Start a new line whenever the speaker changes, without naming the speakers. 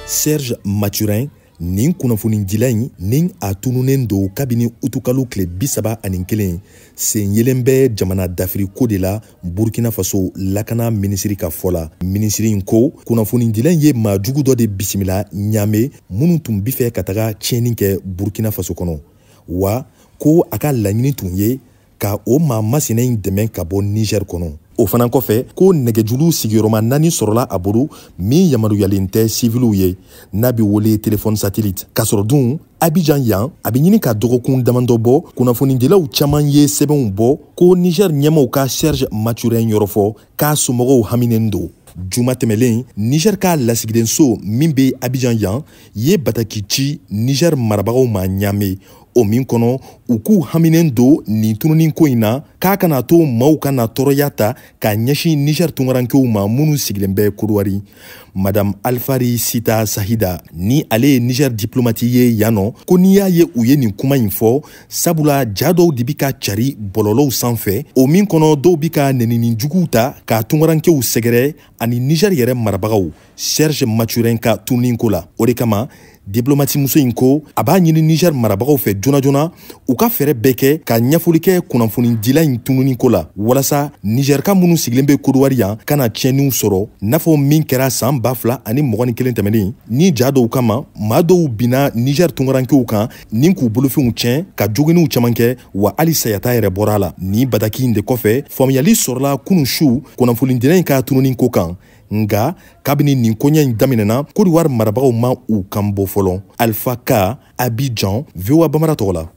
Serge Mathurin, nin kunnafonidila in ni a tununnen don kabini utukalo tile 31, sen yelen bɛ jamana dafiriko de la Burkina Faso lakana minisiri ka fɔ la. Minisiri in ko kunnafonidila in ye maa jugu dɔ de bisimila Ɲame minnu tun bɛ fɛ ka taga tiɲɛni kɛ Burkina Faso kɔnɔ, wa ko a ka laɲini tun ye ka o maa masina in dɛmɛ ka bɔ Niger kɔnɔ. O fana kɔfɛ, ko nɛgɛjuru sigiyɔrɔma 4 sɔrɔla a bolo min yamaruyalen tɛ siviliw ye, n'a bɛ wele telefɔni satellite. K'a sɔrɔ dun Abidjan yan, a bɛ ɲini ka dɔgɔkun damadɔ bɔ, kunnafonidilaw caman ye sɛbɛnw bɔ ko Niger ɲɛmaw ka Serge Mathurin yɔrɔ fɔ k'a somɔgɔw haminen don. Juma tɛmɛlen, Niger ka lasigidenso min bɛ Abidjan yan ye bataki ci Niger marabagaw ma Ɲame, o min kɔnɔ u k'u haminen don nin tununi ko in na, k'a kana to maaw kana tɔɔrɔya ta k'a ɲɛsin Niger tunkarankew ma minnu sigilen bɛ Kodowari. Madame Alfari Sita Sahida, ni ale ye Niger diplomati ye yan nɔ, ko n'i y'a ye u ye nin kuma in fɔ, sabula ja dɔw de bi ka cari bɔlɔlɔw sanfɛ, o min kɔnɔ dɔw bi ka nɛnini juguw ta ka tunkarankew sɛgɛrɛ ani Niger yɛrɛ marabagaw Serge Mathurin ka tununi ko la. O de kama diplomati muso in ko a b'a ɲini Niger marabagaw fɛ joona joona u ka fɛɛrɛ bɛɛ kɛ ka ɲɛfɔli kɛ kunnafonidila in tununi ko la, walasa Nigerka minnu sigilen bɛ Kodowari yan kana tiɲɛniw sɔrɔ, n'a fɔ min kɛra san 2021 tɛmɛnen ni ja dɔw kama maa dɔw binna Niger tunkarankew kan ni k'u bolofɛnw tiɲɛ ka joginniw caman kɛ, wa hali sayata yɛrɛ bɔra a la. Nin bataki in de kɔfɛ, faamuyali sɔrɔla kunun su kunnafonidila in ka tununi ko kan. Nga kabini nin koɲɛ in daminɛna, Côte d'Ivoire marabagaw ma u kan bɔ fɔlɔ. Alpha Ka, Abidjan, VOA Bambara tɔgɔ la.